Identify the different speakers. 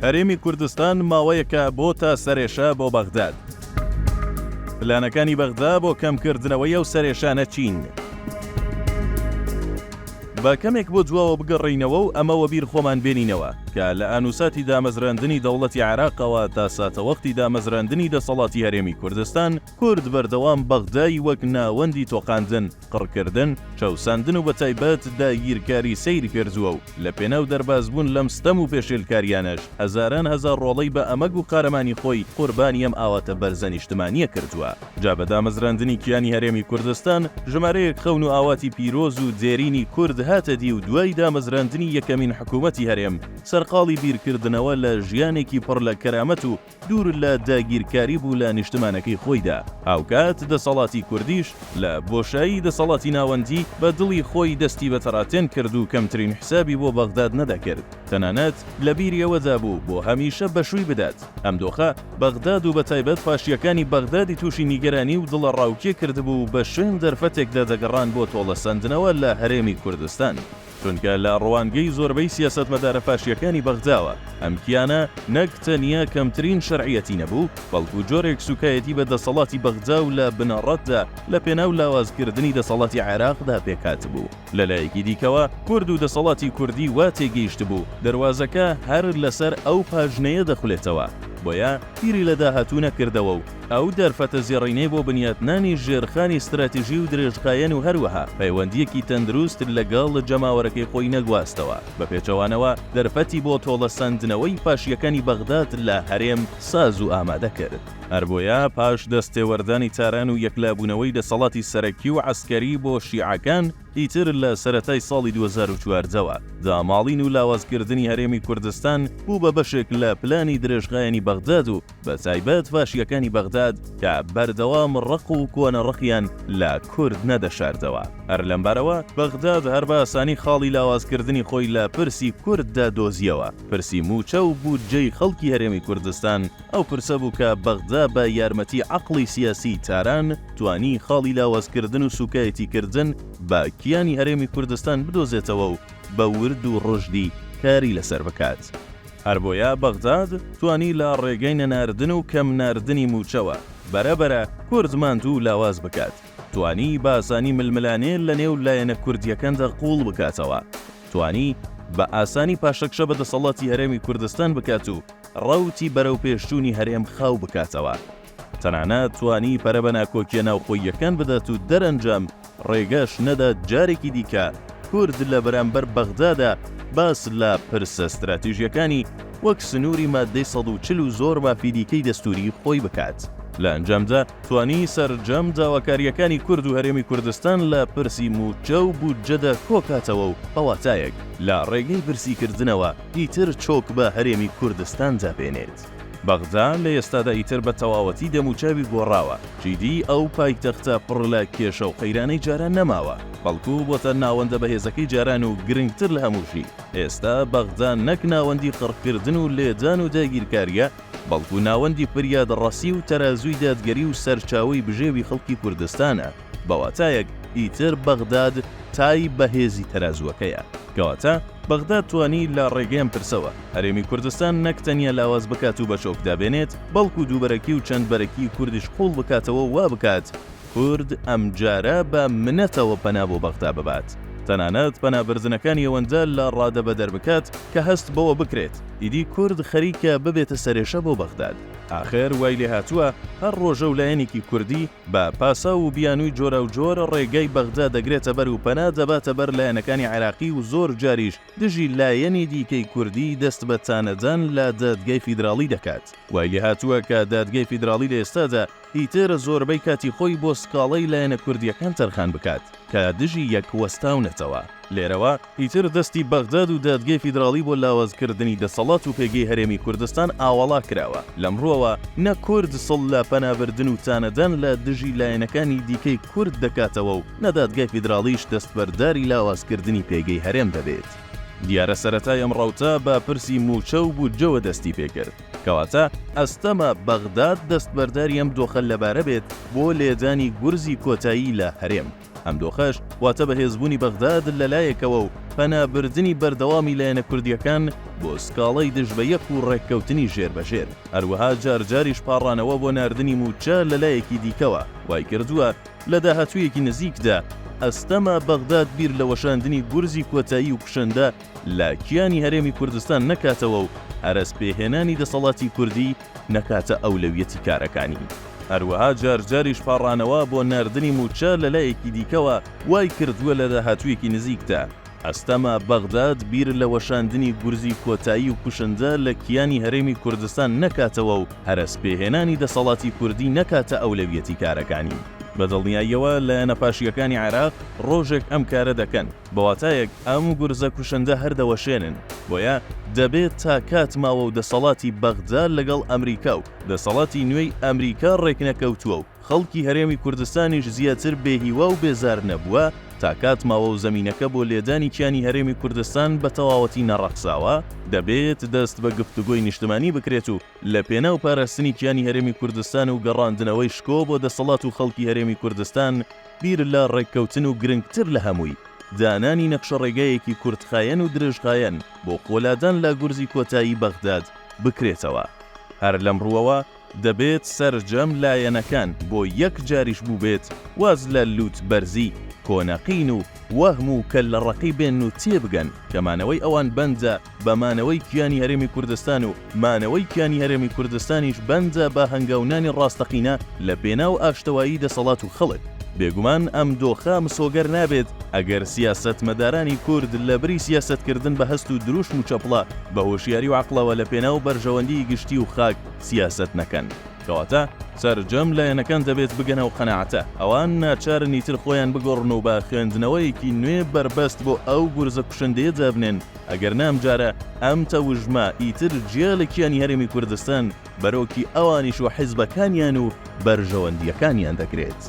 Speaker 1: هەرێمی کوردستان ماوەیەکە بۆتە سەرێشە بۆ بەغداد. پلانەکانی بەغدا بۆ کەمکردنەوەی ئەو سەرێشانە چین؟ با کەمێک بۆ دواوە بگەڕێینەوە و ئەمە وەبیر خۆمان بێنینەوە کە لە ئانوساتی دامەزراندنی دەوڵەتی عێراقەوە تا ساتەوەختی دامەزراندنی دەسەڵاتی هەرێمی کوردستان، کورد بەردەوام بەغدای وەک ناوەندی تۆقاندن، قڕکردن، چەوساندن و بەتایبەت داگیرکاری سەیر کردووە و لە پێناو دەربازبوون لەم ستەم و پێشێلکارییانەش هەزاران هەزار ڕۆڵەی بە ئەمەگ و قارەمانی خۆی قوربانی ئەم ئاواتە بەرزە نیشتمانییە کردووە. جا بە دامەزراندنی کیانی هەرێمی کوردستان ژمارەیەک خەون و ئاواتی پیرۆز و دێرینی کورد هاتە دی و دوای دامەزراندنی یەکەمین حکوومەتی هەرێم سەرقاڵی بیرکردنەوە لە ژیانێکی پڕ لە کەرامەت و دوور لە داگیرکاری بوو لە نیشتمانەکەی خۆیدا، هاوکات دەسەڵاتی کوردیش لە بۆشایی دەسەڵاتی ناوەندی بە دڵی خۆی دەستی بە تەڕاتێن کرد و کەمترین حسابی بۆ بەغداد نەدەکرد، تەنانەت لە بیری ئەوەدا بوو بۆ هەمیشە بەشووی بدات. ئەم دۆخە بەغداد و بەتایبەت فاشییەکانی بەغدادی تووشی نیگەرانی و دڵەڕاوکێ کردبوو و بە شوێن دەرفەتێکدا دەگەڕان بۆ تۆڵەسەندنەوە لە هەرێمی کوردستان. چونکە لە ڕوانگەی زۆربەی سیاسەتمەدارە فاشییەکانی بەغداوە، ئەم کیانە نەک تەنیا کەمترین شەرعیەتی نەبوو، بەڵکو جۆرێک سوکایەتی بە دەسەڵاتی بەغدا و لە بنەڕەتدا لە پێناو لاوازکردنی دەسەڵاتی عێراقدا پێکهاتبوو. لە لایەکی دیکەوە کورد و دەسەڵاتی کوردی وا تێگەیشتبوو دەروازەکە هەر لەسەر ئەو پاژنەیە دەخولێتەوە، بۆیە بیری لە داهاتوو نەکردەوە و ئەو دەرفەتە زێڕینەی بۆ بنیاتنانی ژێرخانی ستراتیژی و درێژخایەن و هەروەها پەیوەندییەکی تەندروست لەگەڵ جەماوەرەکەی خۆی نەگواستەوە، بە پێچەوانەوە دەرفەتی بۆ تۆڵەسەندنەوەی فاشییەکانی بەغداد لە هەرێم ساز و ئامادە کرد. هەربۆیە پاش دەستێوەردانی تاران و یەکلابوونەوەی دەسەڵاتی سەرەکی و عەسکەری بۆ شیعەکان، ئیتر لە سەرەتای ساڵی 2014 وە، داماڵین و لاوازکردنی هەرێمی کوردستان بوو بە بەشێک لە پلانی درێژخایەنی بەغداد و بە تایبەت فاشییەکانی بەغداد کە بەردەوام ڕق و کۆنە ڕقیان لە کورد نەدەشاردەوە. هەر لەمبارەوە بەغداد هەر بە ئاسانی خاڵی لاوازکردنی خۆی لە پرسی کورددا دۆزییەوە. پرسی مووچە و بودجەی خەڵکی هەرێمی کوردستان ئەو پرسە بوو کە بەغدا بە یارمەتی عەقڵی سیاسیی تاران توانی خاڵی لاوازکردن و سووکایەتیکردن بە کیانی هەرێمی کوردستان بدۆزێتەوە و بە ورد و ڕژدی کاری لەسەر بکات. هەربۆیە بەغداد توانی لە ڕێگەی نەناردن و کەم ناردنی مووچەوە بەرە بەرە کورد ماندوو و لاواز بکات، توانی بە ئاسانی ململانێ لە نێو لایەنە کوردییەکاندا قووڵ بکاتەوە، توانی بە ئاسانی پاشەکشە بە دەسەڵاتی هەرێمی کوردستان بکات و ڕەوتی بەرەوپێشچوونی هەرێم خاو بکاتەوە. تەنانەت توانی پەرە بە ناکۆکییە ناوخۆییەکان بدات و دەرەنجام ڕێگەش نەدات جارێکی دیکە کورد لە بەرامبەر بەغدادا باس لە پرسە ستراتیژییەکانی وەک سنووری ماددەی 140 و زۆر مافی دیکەی دەستووری خۆی بکات. لە ئەنجامدا توانی سەرجەم داواکارییەکانی کورد و هەرێمی کوردستان لە پرسی مووچە و بودجەدا کۆکاتەوە و بە واتایەک لە ڕێگەی برسیکردنەوە ئیتر چۆک بە هەرێمی کوردستاندا بێنێت. بەغدا لە ئێستادا ئیتر بە تەواوەتی دەموچاوی گۆڕاوە، چیدی ئەو پایتەختە پڕ لە کێشە و قەیرانەی جاران نەماوە، بەڵکو بۆتە ناوەندە بەهێزەکەی جاران و گرنگتر لە هەمووشی، ئێستا بەغدا نەک ناوەندی قڕکردن و لێدان و داگیرکارییە، بەڵکو ناوەندی فریادڕەسی و تەرازووی دادگەری و سەرچاوەی بژێوی خەڵکی کوردستانە. بە واتایەک ئیتر بەغداد تای بەهێزی تەرازووەکەیە. کەواتە بەغداد توانی لە ڕێگەی ئەم پرسەوە، هەرێمی کوردستان نەک تەنیا لاواز بکات و بەچۆکدا بێنێت، بەڵکو دووبەرەکی و چەند بەرەکی کوردیش قووڵ بکاتەوە و وا بکات کورد ئەمجارە بە منەتەوە پەنا بۆ بەغدا ببات. تەنانەت پەنابردنەکانی ئەوەندە لە ڕادەبەدەر بکات کە هەست بەوە بکرێت ئیدی کورد خەریکە ببێتە سەرێشە بۆ بەغداد. ئاخر وای لێهاتووە هەر ڕۆژە و لایەنێکی کوردی بە پاساو و بیانووی جۆراوجۆر ڕێگای بەغدا دەگرێتە بەر و پەنا دەباتە بەر لایەنەکانی عێراقی و زۆر جاریش دژی لایەنی دیکەی کوردی دەست بە تانەدان لە دادگای فیدراڵی دەکات. وای لێهاتووە کە دادگای فیدراڵی لە ئێستادا ئیتر زۆربەی کاتی خۆی بۆ سکاڵای لایەنە کوردییەکان تەرخان بکات کە دژی یەک وەستاونەتەوە. لێرەوە ئیتر دەستی بەغداد و دادگای فیدراڵی بۆ لاوازکردنی دەسەڵات و پێگەی هەرێمی کوردستان ئاوەڵا کراوە. لەم ڕووەوە نە کورد سڵ لە پەنابردن و تانەدان لە دژی لایەنەکانی دیکەی کورد دەکاتەوە و نە دادگای فیدراڵیش دەستبەرداری لاوازکردنی پێگەی هەرێم دەبێت. دیارە سەرەتای ئەم ڕەوتە بە پرسی مووچە و بودجەوە دەستی پێکرد. کەواتە ئەستەمە بەغداد دەستبەرداری ئەم دۆخە لەبارە بێت بۆ لێدانی گورزی کۆتایی لە هەرێم. ئەم دۆخەش واتە بەهێزبوونی بەغداد لە لایەکەوە و پەنابردنی بەردەوامی لایەنە کوردییەکان بۆ سکاڵای دژ بە یەک و ڕێککەوتنی ژێر بە ژێر، هەروەها جار جاریش پاڕانەوە بۆ ناردنی مووچە لە لایەکی دیکەوە وایکردووە لە داهاتوویەکی نزیکدا ئەستەمە بەغداد بیر لە وەشاندنی گورزی کۆتایی و کوشندە لە کیانی هەرێمی کوردستان نەکاتەوە و هەرەس پێهێنانی دەسەڵاتی کوردی نەکاتە ئەولەویەتی کارەکانی. هەروەها جار جاریش پاڕانەوە بۆ ناردنی مووچە لە لایەکی دیکەوە وای کردووە لە داهاتوویەکی نزیکدا ئەستەمە بەغداد بیر لە وەشاندنی گورزی کۆتایی و کوشندە لە کیانی هەرێمی کوردستان نەکاتەوە و هەرەس پێهێنانی دەسەڵاتی کوردی نەکاتە ئەولەویەتی کارەکانی. بە دڵنیاییەوە لایەنە پاشییەکانی عێراق ڕۆژێک ئەم کارە دەکەن. بە واتایەک ئەم گورزە کوشندە هەر دەوەشێنن، بۆیە دەبێت تا کات ماوە و دەسەڵاتی بەغدا لەگەڵ ئەمریکا و دەسەڵاتی نوێی ئەمریکا ڕێکنەکەوتووە و خەڵکی هەرێمی کوردستانیش زیاتر بێهیوا و بێزار نەبووە، تا کات ماوە و زەمینەکە بۆ لێدانی کیانی هەرێمی کوردستان بە تەواوەتی نەڕەخساوە، دەبێت دەست بە گفتوگۆی نیشتمانی بکرێت و لە پێناو پاراستنی کیانی هەرێمی کوردستان و گەڕاندنەوەی شکۆ بۆ دەسەڵات و خەڵکی هەرێمی کوردستان بیر لە ڕێککەوتن و گرنگتر لە هەمووی دانانی نەخشەڕێگایەکی کورتخایەن و درێژخایەن بۆ خۆلادان لە گورزی کۆتایی بەغداد بکرێتەوە. هەر لەم ڕووەوە دەبێت سەرجەم لایەنەکان بۆ یەک جاریش بووبێت واز لە لووتبەرزی، کۆنەقین و وەهم و کەللەڕەقی بێنن و تێبگەن کە مانەوەی ئەوان بەندە بە مانەوەی کیانی هەرێمی کوردستان و مانەوەی کیانی هەرێمی کوردستانیش بەندە بە هەنگاونانی ڕاستەقینە لە پێناو ئاشتەوایی دەسەڵات و خەڵک. بێگومان ئەم دۆخە مسۆگەر نابێت ئەگەر سیاسەتمەدارانی کورد لە بری سیاسەتکردن بە هەست و دروشم و چەپڵە بە هۆشیاری و عەقڵەوە لە پێناو بەرژەوەندیی گشتی و خاک سیاسەت نەکەن. کەواتە سەرجەم لایەنەکان دەبێت بگەنە ئەو قەناعەتە، ئەوان ناچارن ئیتر خۆیان بگۆڕن و بە خوێندنەوەیەکی نوێ بەربەست بۆ ئەو گورزە کوشندەیە دابنێن، ئەگەر نا ئەمجارە ئەم تەوژمە ئیتر جیا لە کیانی هەرێمی کوردستان بەرۆکی ئەوانیش و حیزبەکانیان و بەرژەوەندییەکانیان دەگرێت.